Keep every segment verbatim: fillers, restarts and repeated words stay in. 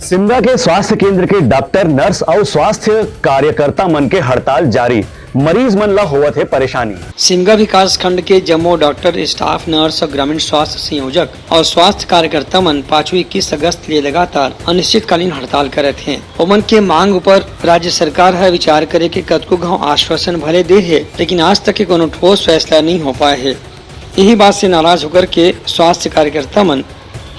सिमगा के स्वास्थ्य केंद्र के डॉक्टर, नर्स अउ स्वास्थ्य कार्यकर्ता मन के हड़ताल जारी, मरीज मन ला होवत हे परेशानी। सिमगा विकासखंड के जम्मो डॉक्टर, स्टाफ, नर्स अउ ग्रामीण स्वास्थ्य संयोजक अउ स्वास्थ्य कार्यकर्ता मन पाछू इक्कीस अगस्त ले लगातार अनिश्चितकालीन हड़ताल करत हें। ओमन के मांग ऊपर राज्य सरकार ह विचार करे के कतको घांव आश्वासन भले दे हे, लेकिन आज तक के कोनो ठोस फैसला नइ हो पाए हे। यही बात से नाराज होकर के स्वास्थ्य कार्यकर्ता मन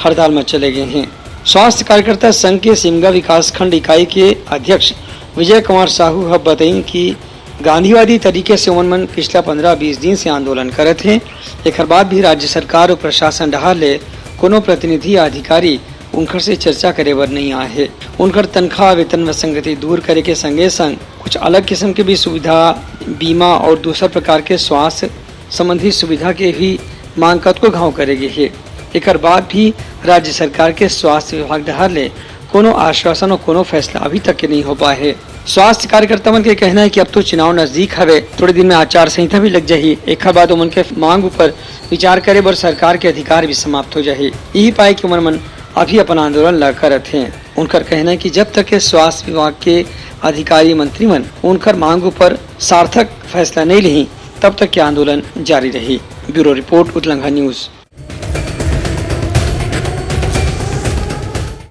हड़ताल में चले गए हैं। स्वास्थ्य कार्यकर्ता संघ के सिमगा विकासखंड इकाई के अध्यक्ष विजय कुमार साहू ह बताइन कि गांधीवादी तरीके से ओमन मन पिछला पंद्रह बीस दिन से आंदोलन करत हें। एकर बाद भी राज्य सरकार अउ प्रशासन डहार ले कोनो प्रतिनिधि या अधिकारी उनकर से चर्चा करे बर नइ आए हे। उनकर तनख्वाह, वेतन विसंगति दूर करे के संगे संग कुछ अलग किस्म के भी सुविधा, बीमा अउ दूसर प्रकार के स्वास्थ्य संबंधी सुविधा के भी मांग कतको घांव करे गे हे। एकर बाद भी राज्य सरकार के स्वास्थ्य विभाग डहार ले कोनो आश्वासन अउ कोनो फैसला अभी तक के नइ हो पाए हे। स्वास्थ्य कार्यकर्ता मन के कहना हे कि अब तो चुनाव नजदीक हवे, थोड़े दिन में आचार संहिता भी लग जाही, एकर बाद ओमन के मांग ऊपर विचार करे बर सरकार के अधिकार भी समाप्त हो जाही। यही पाए कि ओमन मन अभी अपन आंदोलन ला करत हें। उनकर कहना हे कि जब तक के स्वास्थ्य विभाग के अधिकारी मंत्री मन उनकर मांग ऊपर सार्थक फैसला नइ लेही, तब तक के आंदोलन जारी रही। Bureau report, Utlangha news.